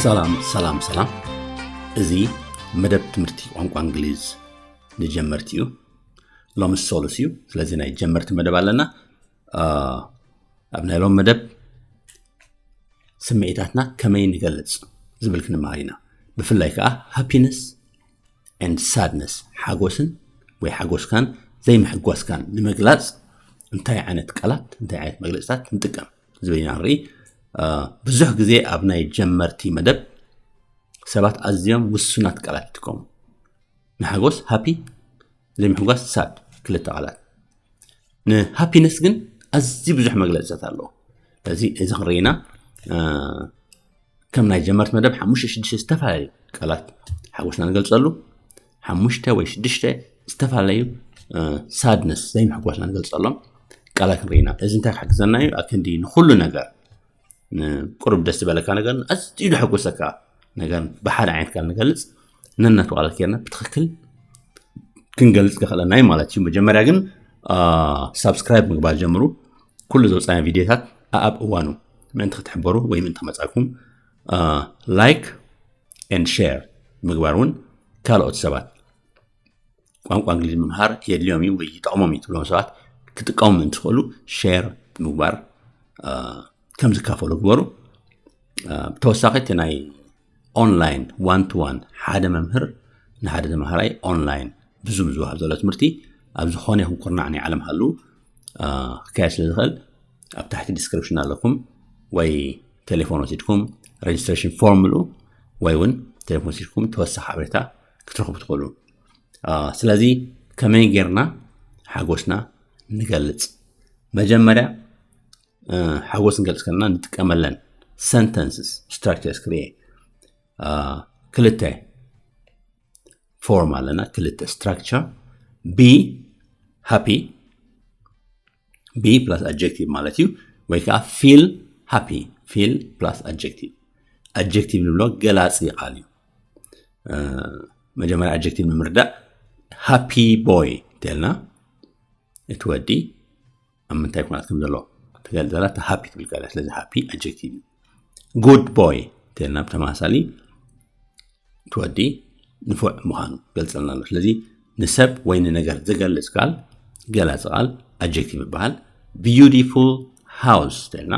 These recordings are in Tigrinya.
ሰላም ሰላም ሰላም። እዚ መደብ ትምህርቲ ቋንቋ እንግሊዝ ንጀመርቲ እዩ። ሎሚ ሶሉስ እዩ። ስለዚ ናይ ጀመርቲ መደብ ኣለና። ኣብ ናይ ሎም መደብ ስምዒታትና ከመይ ንገልጽ ዝብል ክንመሃር ኢና። ብፍላይ ከዓ ሃፒነስ ኤንድ ሳድነስ፣ ሓጎስን ወይ ሓጎስካን ዘይምሕጓስካን ንምግላጽ እንታይ ዓይነት ቃላት፣ እንታይ ዓይነት መግለጽታት ንጥቀም ዝብል ኢና ንርኢ። ብዙሕ ግዜ ኣብ ናይ ጀመርቲ መደብ ሰባት ኣዝዮም ውሱናት ቃላት ይጥቀሙ። ንሓጎስ ሃፒ፣ ዘይምሕጓስ ሳድ፣ ክልተ ቃላት። ንሃፒነስ ግን ኣዝዩ ብዙሕ መግለፅታት ኣለዎ። ስለዚ እዚ ክንርኢና ከም ናይ ጀመርቲ መደብ ሓሙሽተ ሽዱሽተ ዝተፈላለዩ ቃላት ሓጎስና ንገልፀሉ፣ ሓሙሽተ ወይ ሽዱሽተ ዝተፈላለዩ ሳድነስ ዘይምሕጓስና ንገልፀሎም ቃላት ክንርኢና። እዚ እንታይ ክሕግዘና እዩ? ኣክንዲ ንኩሉ ነገር ንቁሩብ ደስ ዝበለካ ነገር ኣዝዩ ደሕጉሰካ ነገር ብሓደ ዓይነት ቃል ንገልፅ ነናቱ ቃላት ጌርና ብትኽክል ክንገልፅ ከኽእለና እዩ ማለት እዩ። መጀመርያ ግን ሳብስክራይብ ምግባር ጀምሩ። ኩሉ ዘውፃና ቪዲዮታት ኣብ እዋኑ ምእንቲ ክትሕበሩ ወይ ምእንቲ ክመፃኩም ላይክ ኤንድ ሼር ምግባር እውን ካልኦት ሰባት ቋንቋ እንግሊዝ ምምሃር የድልዮም እዩ ወይ ይጠቕሞም እዩ ትብሎም ሰባት ክጥቀሙ ምእንቲ ዝኽእሉ ሼር ምግባር ከም ዝካፈሉ ግበሩ። ብተወሳኺ እቲ ናይ ኦንላይን ዋን ቱ ዋን ሓደ መምህር ንሓደ ተምሃራይ ኦንላይን ብዙም ዝወሃብ ዘሎ ትምህርቲ ኣብ ዝኾነ ይኹን ኩርናዕ ናይ ዓለም ሃሉ ክካየድ ስለ ዝኽእል ኣብ ታሕቲ ዲስክሪፕሽን ኣለኩም ወይ ቴሌፎን ወሲድኩም ሬጅስትሬሽን ፎርም ምልኡ ወይ እውን ቴሌፎን ወሲድኩም ተወሳኺ ሓበሬታ ክትረኽቡ ትኽእሉ። ስለዚ ከመይ ጌርና ሓጎስና ንገልፅ? መጀመርያ ሓጎስ ንገልፅ ከለና ንጥቀመለን ሰንተንስስ ስትራክቸርስ ክርኤ። ክልተ ፎርም ኣለና፣ ክልተ ስትራክቸር። ቢ ሃፒ፣ ቢ ፕላስ ኣጀክቲቭ ማለት እዩ። ወይ ከዓ ፊል ሃፒ፣ ፊል ፕላስ ኣጀክቲቭ። ኣጀክቲቭ ንብሎ ገላፂ ቃል እዩ። መጀመርያ ኣጀክቲቭ ንምርዳእ ሃፒ ቦይ እንተልና እቲ ወዲ ኣብ ምንታይ ኩነት ከም ዘሎ ትገልፅ ዘላ እቲ ሃፒ ትብል ቃል እያ። ስለዚ ሃፒ ኣጀክቲቭ እዩ። ጉድ ቦይ እንተልና ብተመሳሳሊ እቲ ወዲ ንፉዕ ምዃኑ ገልፀልና ኣሎ። ስለዚ ንሰብ ወይ ንነገር ዝገልፅ ቃል ገላፂ ቃል ኣጀክቲቭ ይበሃል። ቢዩቲፉል ሃውስ እንተልና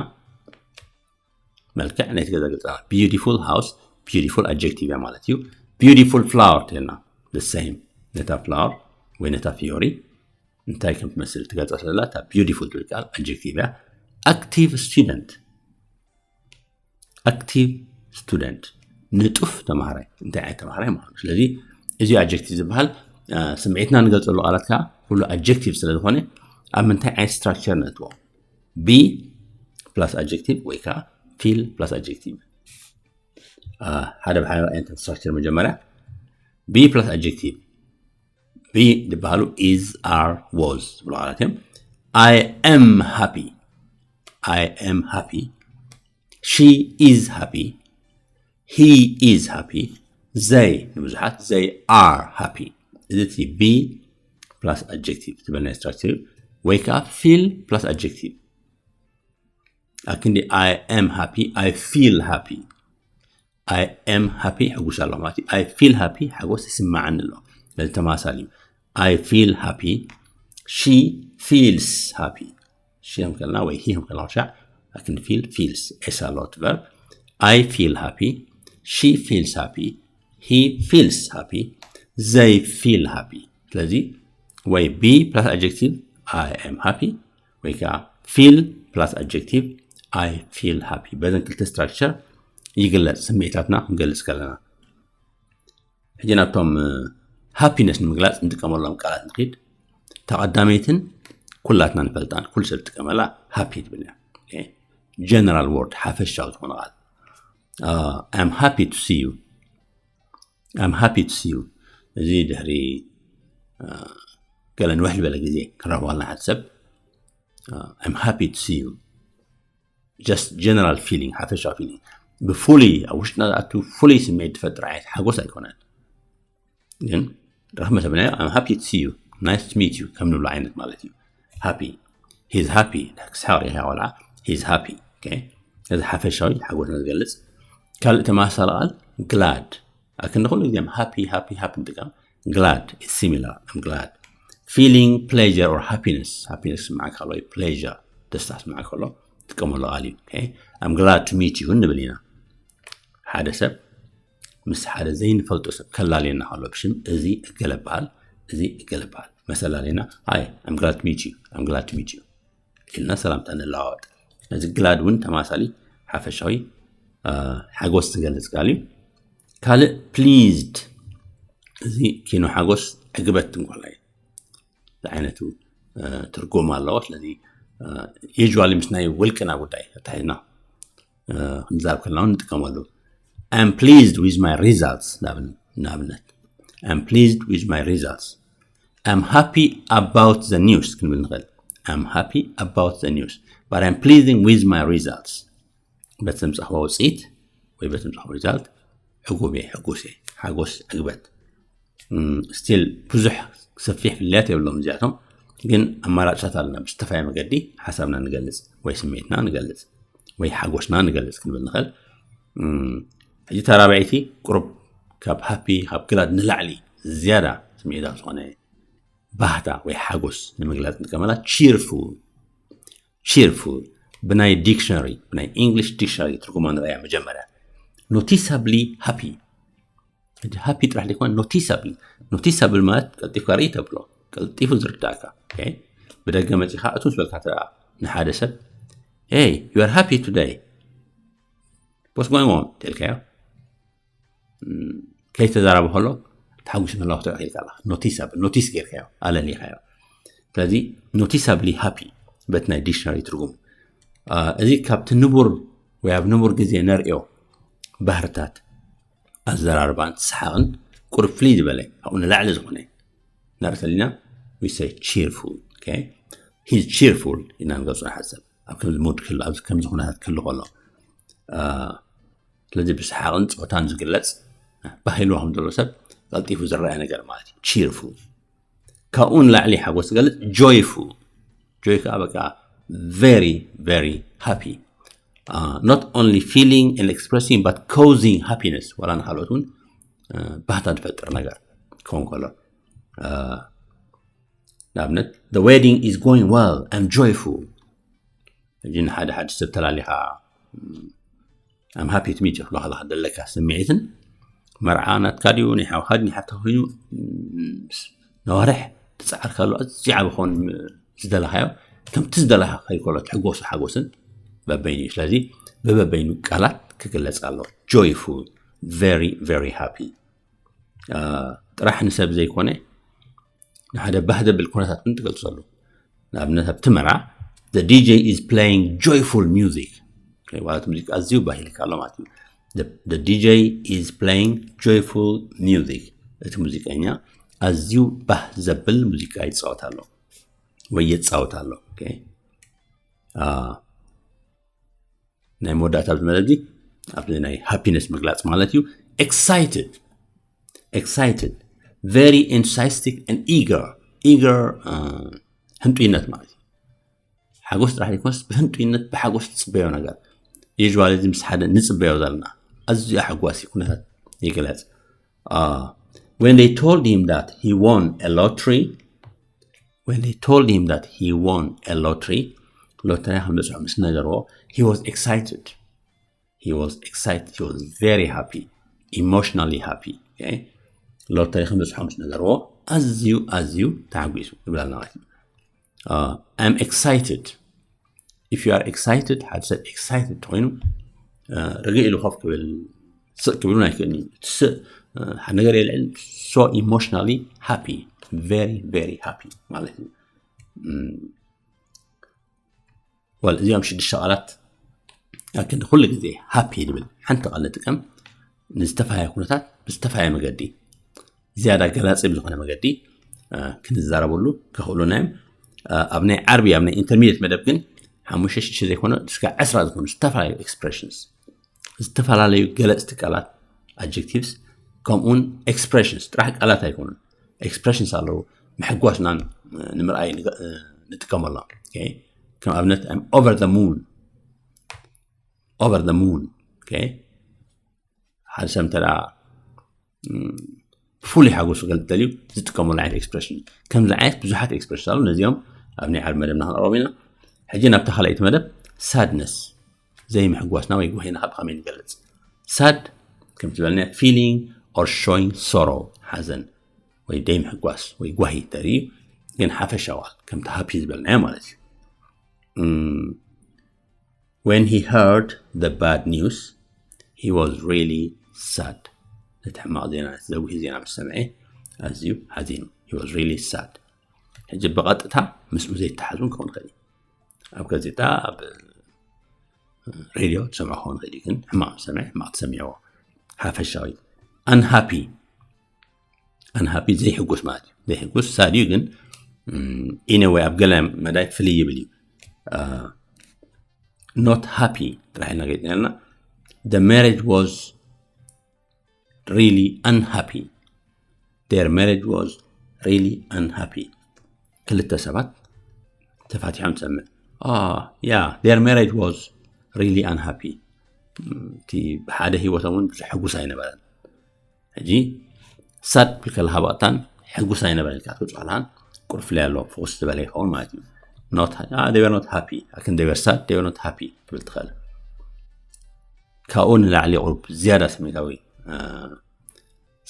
መልክዕ ናይቲ ገዛ ገልፀና። ቢዩቲፉል ሃውስ ቢዩቲፉል ኣጀክቲቭ እያ ማለት እዩ። ቢዩቲፉል ፍላወር እንተልና ሴም ነታ ፍላወር ወይ ነታ ፊዮሪ እንታይ ከም ትመስል ትገልፃ ስለ ዘላ እታ ቢዩቲፉል ትብል ቃል ኣጀክቲቭ እያ። ኣክቲቭ ስቱደንት፣ ኣክቲቭ ስቱደንት ንጡፍ ተምሃራይ፣ እንታይ ዓይነት ተምሃራይ ማለት። ስለዚ እዚ ኣጀክቲቭ ዝበሃል ስምዒትና ንገልፀሉ ቃላት ከዓ ኩሉ ኣጀክቲቭ ስለ ዝኾነ ኣብ ምንታይ ዓይነት ስትራክቸር ነእትዎ? ቢ ፕላስ ኣጀክቲቭ ወይ ከዓ ፊል ፕላስ ኣጀክቲቭ። ሓደ ብሓደ ዓይነት ስትራክቸር መጀመርያ ቢ ፕላስ ኣጀክቲቭ። ቢ ዝበሃሉ ኢዝ፣ ኣር፣ ዎዝ ዝብሉ ቃላት እዮም። I am happy፣ I am happy። She is happy፣ he is happy። They ንብዙሓት፣ they are happy። እዚ እቲ ቢ ፕላስ ኣጀክቲቭ ትብል ናይ ስትራክቸር ወይ ከዓ ፊል ፕላስ ኣጀክቲቭ። ኣክንዲ I am happy፣ I feel happy። I am happy ሕጉስ ኣለኹ ማለት እዩ። I feel happy ሓጎስ ይስማዓኒ ኣሎ። ስለዚ ተመሳሳሊ እዩ። I feel happy፣ she feels happy። ሺ ከም ከልና ወይ ሂ ከም ከልና ሻዕ ኣክንዲ ፊል ፊልስ ኤስ ኣለዎ እቲ ቨርብ። I feel happy፣ she feels happy፣ he feels happy፣ they feel happy። ስለዚ ወይ ቢ ፕላስ ኣጀክቲቭ I am happy ወይ ከዓ ፊል ፕላስ ኣጀክቲቭ I feel happy። በዘን ክልተ ስትራክቸር ይግለፅ ስምዒታትና ክንገልፅ ከለና። ሕጂ ናብቶም ሃፒነስ ንምግላፅ እንጥቀመሎም ቃላት ንኺድ። ተቐዳመይትን ኩላትና ንፈልጣን ኩሉ ሰብ ዝጥቀመላ ሃፒ ትብል እያ። ጀነራል ወርድ ሓፈሻዊ ዝኾነ ቃል። I'm happy to see you። I'm happy to see you። እዚ ድሕሪ ገለ ንውሕ ዝበለ ግዜ ክንረኽቦ ከለና ሓደ ሰብ I'm happy to see you። Just general feeling፣ ሓፈሻዊ ፊሊንግ። ብፍሉይ ኣብ ውሽጥና ዝኣቱ ፍሉይ ስምዒት ዝፈጥር ዓይነት ሓጎስ ኣይኮነን። ግን ረኽመ ሰብናዮ I'm happy to see you፣ nice to meet you ከም ንብሎ ዓይነት ማለት እዩ። ሃፒ፣ he's happy፣ ክስሓቕ ሪኢኻ ቆልዓ he's happy። እዚ ሓፈሻዊ ሓጎስና ዝገልፅ ካልእ ተመሳሳሊ ቃል glad። ኣክንዲ ኩሉ ግዜ ሃፒ ሃፒ ሃፒ ንጥቀም። Glad is similar. I'm glad. Feeling pleasure or happiness. Happiness ስምዓካ ኣሎ። Pleasure ደስታ ስምዓካ ኣሎ። ጥቀመሉ ቃል እዩ። Okay? I'm glad to meet you ንብል ኢና። ሓደ ሰብ ምስ ሓደ ዘይንፈልጦ ሰብ ከላልየና ከሎ ብሽም እዚ እገለ በሃል፣ እዚ እገለ በሃል መሰላልየና። Hi, I'm glad to meet you. I'm glad to meet you ኢልና ሰላምታ ንለዋወጥ። ነዚ glad እውን ተማሳሊ ሓፈሻዊ ሓጎስ ዝገልፅ ቃል እዩ። ካልእ pleased፣ እዚ ኪኖ ሓጎስ ዕግበት እንኮላይ ዝዓይነቱ ትርጉም ኣለዎ። ስለዚ usually ምስ ናይ ውልቅና ጉዳይ ኣታሒዝና ክንዛረብ ከለና እውን ንጥቀመሉ። I'm pleased with my results ንኣብነት I'm pleased with my results. I'm happy about the news ክንብል ንኽእል። I'm happy about the news, but I'm pleasing with my results. በቲ ዘምጻእዎ ውፅኢት ወይ በቲ ዘምጻእዎ result ዕጉብ እየ፣ ሕጉስ እየ። ሓጎስ ዕግበት። Still ብዙሕ ሰፊሕ ፍልልያት የብሎም እዚኣቶም፣ ግን ኣማራፅታት ኣለና ብዝተፈላለየ መገዲ ሓሳብና ንገልፅ ወይ ስምዒትና ንገልፅ ወይ ሓጎስና ንገልፅ ክንብል ንኽእል። ሕጂ ተራባይቲ ቁሩብ ካብ ሃፒ ካብ glad ንላዕሊ ዝያዳ ስምዒታዊ ዝኾነ ባህታ ወይ ሓጎስ ንምግላፅ ንጥቀመላ cheerful። Cheerful ብናይ dictionary፣ ብናይ English dictionary ትርጉማ ንረኣያ መጀመርያ። Noticeably happy። Happy ጥራሕ ዘይኮነ noticeably። Noticeable ማለት ቀልጢፍካ ርኢ ተብሎ፣ ቀልጢፉ ዝርዳእካ። ብደገ መፂኻ እቱ ዝበልካ ተኣ ንሓደ ሰብ Hey, you are happy today. What's going on? ተልካዮ ከይተዛረበ ከሎ ተሓጒሱ ምህላው ክትርኢ ኢልካ ኣለካ። Noticeable፣ ኖቲስ ጌርካዮ፣ ኣለሊኻዮ። ስለዚ noticeably happy በቲ ናይ dictionary ትርጉም። እዚ ካብቲ ንቡር ወይ ኣብ ንቡር ግዜ ነርእዮ ባህርታት ኣዘራርባን ሰሓቕን ቁርብ ፍልይ ዝበለ ካብኡ ንላዕሊ ዝኾነ ንርኢ ተሊና we say cheerful። He's cheerful ኢና ንገልጾ ንሓሰብ ኣብ ከምዚ ሙድ ክህሉ ኣብ ከምዚ ኩነታት ክህሉ ከሎ። ስለዚ ብሰሓቕን ፆታን ዝግለፅ ባህልዋ ከም ዘሎ ሰብ ቀልጢፉ ዝረኣየ ነገር ማለት እዩ። Cheerful ካብኡ ንላዕሊ ሓጎስ ዝገልፅ joyful። Joy ከዓ በቃ very very happy, not only feeling and expressing but causing happiness፣ ዋላ ንካልኦት እውን ባህታ ዝፈጥር ነገር ክኸውን ከሎ። ንኣብነት the wedding is going well, I'm joyful። ሕጂ ንሓደ ሓድሽ ሰብ ተላሊኻ I'm happy to meet you ክብሎ ከለኻ ዘለካ ስምዒትን መርዓ ናትካ ድዩ ናይ ሓውካ ድዩ ናይ ሓፍትኻ ኮይኑ ነዋርሕ ትፅዓርካሉ ኣዝዩ ዓቢ ክኸውን ዝደለኻዮ ከምቲ ዝደለኻ ከይኮሎ ትሕጎሱ ሓጎስን በበይኑ እዩ። ስለዚ ብበበይኑ ቃላት ክግለፅ ኣሎ። Joyful, very very happy ጥራሕ ንሰብ ዘይኮነ ንሓደ ባህ ዘብል ኩነታት እውን ትገልፀሉ። ንኣብነት ኣብቲ መርዓ the DJ is playing joyful music። ማለት ሙዚቃ ኣዝዩ ባህ ኢልካ ኣሎ ማለት እዩ። The DJ is playing joyful music። እቲ ሙዚቀኛ ኣዝዩ ባህ ዘብል ሙዚቃ ይፃወት ኣሎ ወይ ይፃወት ኣሎ። ናይ መወዳእታ ኣብዚ መደብ ኣብዚ ናይ ሃፒነስ ምግላፅ ማለት እዩ። Excited, excited, very enthusiastic and eager. Eager ህንጡይነት ማለት እዩ። ሓጎስ ጥራሕ ዘይኮነስ ብህንጡይነት ብሓጎስ ትፅበዮ ነገር። Usually እዚ ምስ ሓደ ንፅበዮ ዘለና ኣዝዩ ኣሐጓሲ ኩነታት ይግለፅ። When they told him that he won a lottery, when they told him that he won a lottery, ሎተሪ ከም ዝበፅሖ ምስ ነገርዎ he was excited. He was excited. He was very happy, emotionally happy. ሎተሪ ከም ዝበፅሖ ምስ ነገርዎ ኣዝዩ ኣዝዩ ተሓጒሱ ይብል ኣሎ ማለት እዩ። I'm excited. If you are excited ሓደ ሰብ excited ተኮይኑ ርግእ ኢሉ ኮፍ ክብል ስቕ ክብል ኣይክእልን እዩ። እቲ ስቕ ሓደ ነገር የልዕል። So emotionally happy, very very happy ማለት እዩ። Well እዚኦም ሽዱሽተ ቃላት ኣክንዲ ኩሉ ግዜ ሃፒ ዝብል ሓንቲ ቃል ንጥቀም ንዝተፈላለየ ኩነታት ብዝተፈላለየ መገዲ ዝያዳ ገላፂ ብዝኾነ መገዲ ክንዛረበሉ ከኽእሉና እዮም። ኣብ ናይ ዓርቢ ኣብ ናይ ኢንተርሚዲየት መደብ ግን ሓሙሽተ ሽዱሽተ ዘይኮነ እስከ ዕስራ ዝኾኑ ዝተፈላለዩ expressions፣ ዝተፈላለዩ ገለፅቲ ቃላት adjectives፣ ከምኡውን expressions ጥራሕ ቃላት ኣይኮኑን፣ expressions ኣለዉ ምሕጓስናን ንምርኣይ ንጥቀመሎም። ከም ኣብነት I'm over the moon, over the moon። ሓደ ሰብ እንተ ብፍሉይ ሓጎሱ ክገልፅ ደልዩ ዝጥቀመሉ ዓይነት expression። ከምዚ ዓይነት ብዙሓት expression ኣለዉ። ነዚኦም ኣብ ናይ ዓርቢ መደብና ክንረኦም ኢና። ሕጂ ናብታ ካልኣይቲ መደብ፣ ሳድነስ፣ ዘይምሕጓስና ወይ ጓሂና ካብ ከመይ ንገልፅ? ሳድ ከም ዝበልና፣ feeling or showing sorrow፣ ሓዘን ወይ ዘይምሕጓስ ወይ ጓሂ ተርኢ፣ ግን ሓፈሻዊ ቃል ከምቲ ሃፒ ዝበልናዮ ማለት እዩ። When he heard the bad news, he was really sad. ነቲ ሕማቕ ዜና፣ ነቲ ዘጉሂ ዜና ምስ ሰምዐ ኣዝዩ ሓዚኑ። He was really sad. ሕጂ ብቐጥታ ምስኡ ዘይተሓዙን ክኸውን ይኽእል እዩ። ኣብ ጋዜጣ፣ ኣብ ሬድዮ ትሰምዖ ክኸውን ይኽእል እዩ፣ ግን ሕማቕ ምስ ሰምዐ ሕማቕ ትሰምዕዎ። ሓፈሻዊ፣ unhappy፣ unhappy ዘይሕጉስ ማለት እዩ። ዘይሕጉስ፣ ሳድ እዩ፣ ግን in a way ኣብ ገለ መዳይ ፍልይ ይብል እዩ። Not happy ጥራሕ ኢልና ገይፅና ኣለና። The marriage was really unhappy. Their marriage was really unhappy. ክልተ ሰባት ተፋቲሖም ትሰምዕ። Yeah, their marriage was really unhappy. እቲ ብሓደ ህይወቶም እውን ብዙሕ ሕጉስ ኣይነበረን። ሕጂ ሳድ ብል ከለኻ ብቐጥታ ሕጉስ ኣይነበረን ኢልካ ክትገልጾ ከለኻ ቁሩብ ፍልልይ ኣለዎ፣ ፍኹስ ዝበለ ይኸውን ማለት እዩ። Not, they were not happy. ኣክን they were sad, they were not happy ትብል ትኽእል። ካብኡ ንላዕሊ ቁሩብ ዝያዳ ስሜታዊ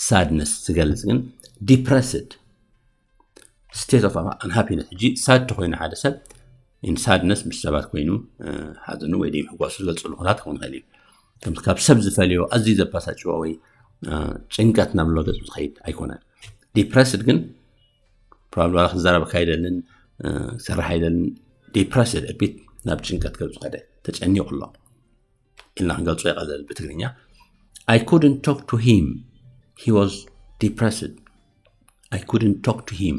ሳድነስ ዝገልጽ ግን depressed state of unhappiness። ሕጂ ሳድ ተኮይኑ ሓደ ሰብ፣ in sadness፣ ምስ ሰባት ኮይኑ ሓዘኑ ወይ ደይምሕጓሱ ዝገልጸሉ ኩነታት ክኸውን ይኽእል እዩ። ከም ካብ ሰብ ዝፈልዮ ኣዝዩ ዘባሳጭዎ ወይ ጭንቀት ናብ ዘሎ ገጹ ዝኸይድ ኣይኮነን። Depressed ግን probably ዋላ ክዛረበካ ኣይደልን፣ ክሰርሕ ኣይደልን። Depressed፣ እቢት ናብ ጭንቀት ገጹ ከደ፣ ተጨኒቑ ኣሎ ኢልና ክንገልጾ ይቐለል ብትግርኛ። I couldn't talk to him, he was depressed. I couldn't talk to him,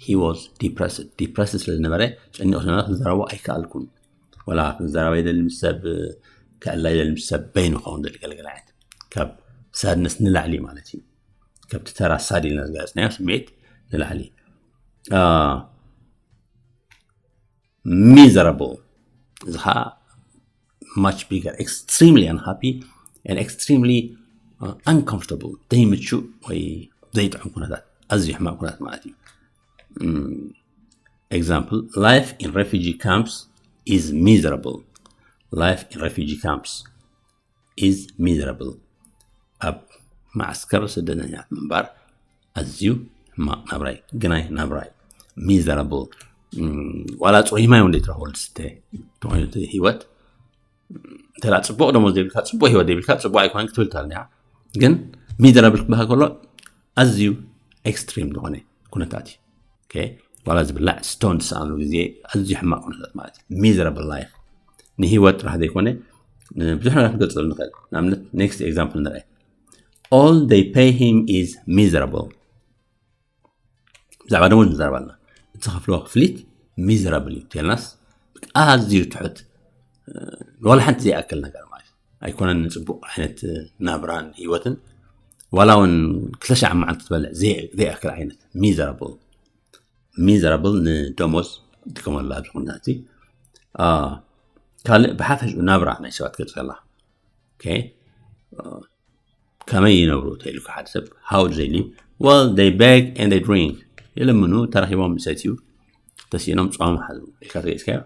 he was depressed. Depressed ስለ ዝነበረ፣ ጨኒቑ ስለ ዝነበረ ክዛረቦ ኣይከኣልኩን። ዋላ ክዛረብ ኣይደልን ምስ ሰብ፣ ክዕላ ኣይደልን ምስ ሰብ፣ በይኑ ክኸውን ደሊ ገለገለ ዓይነት ካብ ሳድነስ ንላዕሊ ማለት እዩ። ካብቲ ተራ ሳድ ኢልና ዝገለጽናዮ ስምዒት ንላዕሊ። Miserable፣ እዚ ከዓ much bigger, extremely unhappy and extremely uncomfortable፣ ዘይምቹእ ወይ ዘይጥዑም ኩነታት፣ ኣዝዩ ሕማቕ ኩነታት ማለት እዩ። Example, life in refugee camps is miserable. Life in refugee camps is miserable. ኣብ መዓስከር ስደተኛታት ምንባር ኣዝዩ ሕማቕ ናብራይ፣ ግናይ ናብራይ። Miserable። ዋላ ፅሩይ ማይ እውን ዘይትረኽበሉ ዝስተ ተኾይኑ እቲ ህይወት፣ እንተ ጽቡቕ ደሞዝ ዘይብልካ፣ ጽቡቕ ህይወት ዘይብልካ፣ ጽቡቕ ኣይኮነን ክትብል ትኽእል ኢኻ። ግን miserable ክበሃል ከሎ ኣዝዩ extreme ዝኾነ ኩነታት እዩ። ዋላ ዝብላዕ ስቶን ዝሰኣኑ ግዜ ኣዝዩ ሕማቕ ኩነታት ማለት እዩ። Miserable life። ንህይወት ጥራሕ ዘይኮነ ብዙሕ ነገራት ንገልጸሉ ንኽእል። ንኣብነት next example ንርአ። All they pay him is miserable። ብዛዕባ ደሞዝ ንዛረብ ኣለና። እትኸፍልዎ ክፍሊት miserable እዩ ተልናስ ኣዝዩ ትሑት፣ ዋላ ሓንቲ ዘይኣክል ነገር ማለት እዩ። ኣይኮነን ንጽቡቕ ዓይነት ናብራን ህይወትን፣ ዋላ እውን ክልተ ሺሕ ኣብ መዓልቲ ትበልዕ ዘይኣክል ዓይነት። Miserable። Miserable ንደሞዝ ጥቀመሉ ኣብዚ ኩነታት እዚ። ካልእ ብሓፈሽኡ ናብራ ናይ ሰባት ክትገልጽ ከላ ከመይ ይነብሩ ተኢሉካ ሓደ ሰብ፣ how do they live? Well, they beg and they drink። ይልምኑ፣ ተረኺቦም ይሰትዩ፣ ተሲኢኖም ጾም ሓዙ ኢልካ ተገይጽካዮ።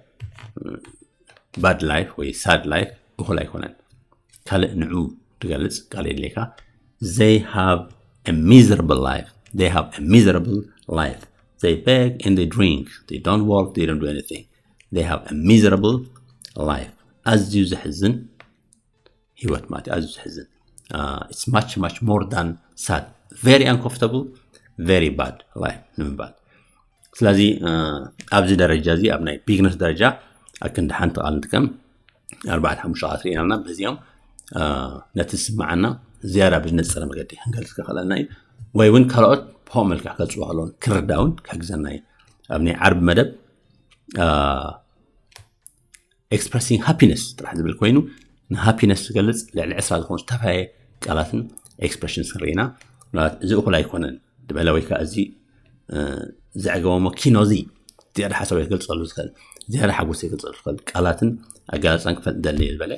Bad life ወይ sad life እኹል ኣይኮነን። ካልእ ንዑ ትገልጽ ቃል የድልየካ። They have a miserable life. They have a miserable life. They beg and they drink. They don't work, they don't do anything. They have a miserable life. ኣዝዩ ዘሕዝን ህይወት ማለት እዩ። ኣዝዩ ዘሕዝን። It's much much more than sad. Very uncomfortable, very bad life ንምባል። ስለዚ ኣብዚ ደረጃ እዚ፣ ኣብ ናይ ቢግነስ ደረጃ፣ ኣክንዲ ሓንቲ ቃል ንጥቀም፣ ኣርባዕተ ሓሙሽተ ቃላት ርኢና ኣለና። በዚኦም ነቲ ዝስምዓና ዝያዳ ብዝነጸረ መገዲ ክንገልጽ ከኽእለና እዩ። ወይ እውን ካልኦት ብኸምኡ መልክዕ ክገልጽዎ ከለውን ክርዳእ እውን ክሕግዘና እዩ። ኣብ ናይ ዓርቢ መደብ expressing happiness ጥራሕ ዝብል ኮይኑ፣ ንሃፒነስ ዝገልጽ ልዕሊ ዕስራ ዝኾኑ ዝተፈላለዩ ቃላትን expressions ንርኢ ኢና። ምናልባት እዚ እኹል ኣይኮነን ዝበለ ወይ ከዓ እዚ ዘዕገቦ መኪኖ እዚ ዝያዳ ሓሳብ ክገልጸሉ ዝኽእል፣ ዝያዳ ሓጎስ ክገልጸሉ ዝኽእል ቃላትን ኣገላልጻን ክፈልጥ ደሊ ዝበለ፣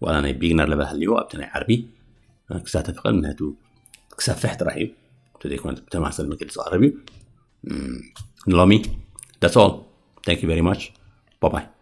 ዋላ ናይ ቢግነር ለበል ሃልይዎ ኣብቲ ናይ ዓርቢ ክሳተፍ ይኽእል ምክንያቱ ክሰፍሕ ጥራሕ እዩ። እንተዘይኮነ ብተመሳሳሊ መገዲ ዝቐርብ እዩ። ንሎሚ that's all. Thank you very much. Bye bye.